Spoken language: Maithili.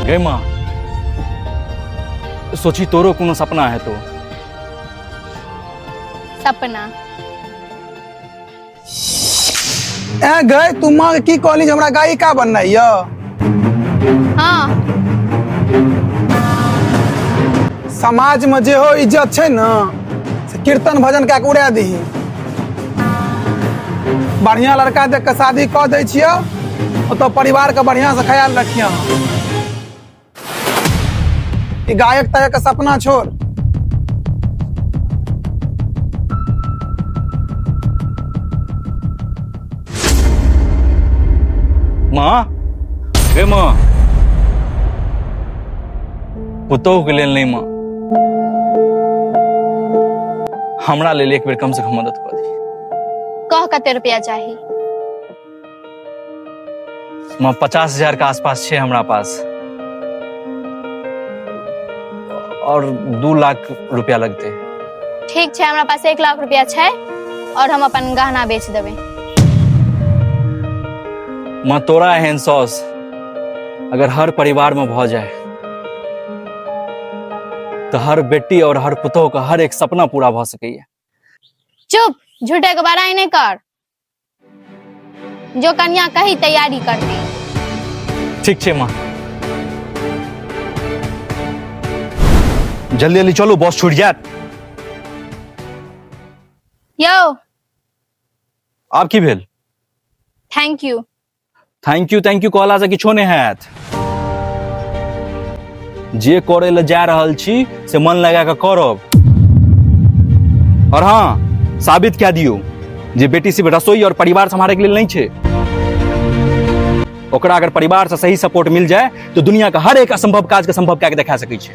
गे माँ, सोची तोरो कोनो सपना हेतो। सपना? ए गए, तू माँ के की कहली जे हमरा गायिका बननाइ यऽ? हाँ। समाज में जे हो इज्जत छै ने, से कीर्तन भजन कए के उड़ा दही। बढ़िया लड़का देख के शादी कऽ दै छियौ, ओतऽ परिवार के बढ़िया से ख्याल रखियह। ई गायक तायक के सपना छोड़। माँ, हे माँ, पुतोह के लेल नहीं माँ, हमरा लेल एक बेर कम से कम मदद कऽ दी। कह, कते रुपया चाही? माँ, 50,000 के आसपास छै हमरा पास और 2 लाख रुपया लगते। ठीक छै, हमरा पास 1 लाख रुपया छै और हम अपन गहना बेच देबै। माँ, तोरा एहन सौस अगर हर परिवार में भऽ जाए तऽ हर बेटी और हर पुतोह के हर एक सपना पूरा भऽ सकैया। चुप, झूठे के बड़ाई नहीं कर। जो कन्या कही तैयारी करती। ठीक छै माँ, जल्दी जल्दी चलू, बस छूट जायत। यौ। आब की भेल? Thank you. Thank you, thank you कहला से किछो नहि हैत। जे करे लए जा रहल छी से मन लगा कऽ करब और हाँ, साबित कए दियौ जे बेटी सिर्फ रसोई और परिवार सम्हारे के लेल नहीं छै। ओकरा अगर परिवार से सही सपोर्ट मिल जाए तो दुनिया के हर एक असंभव काज के संभव कए के देखा सकै छै।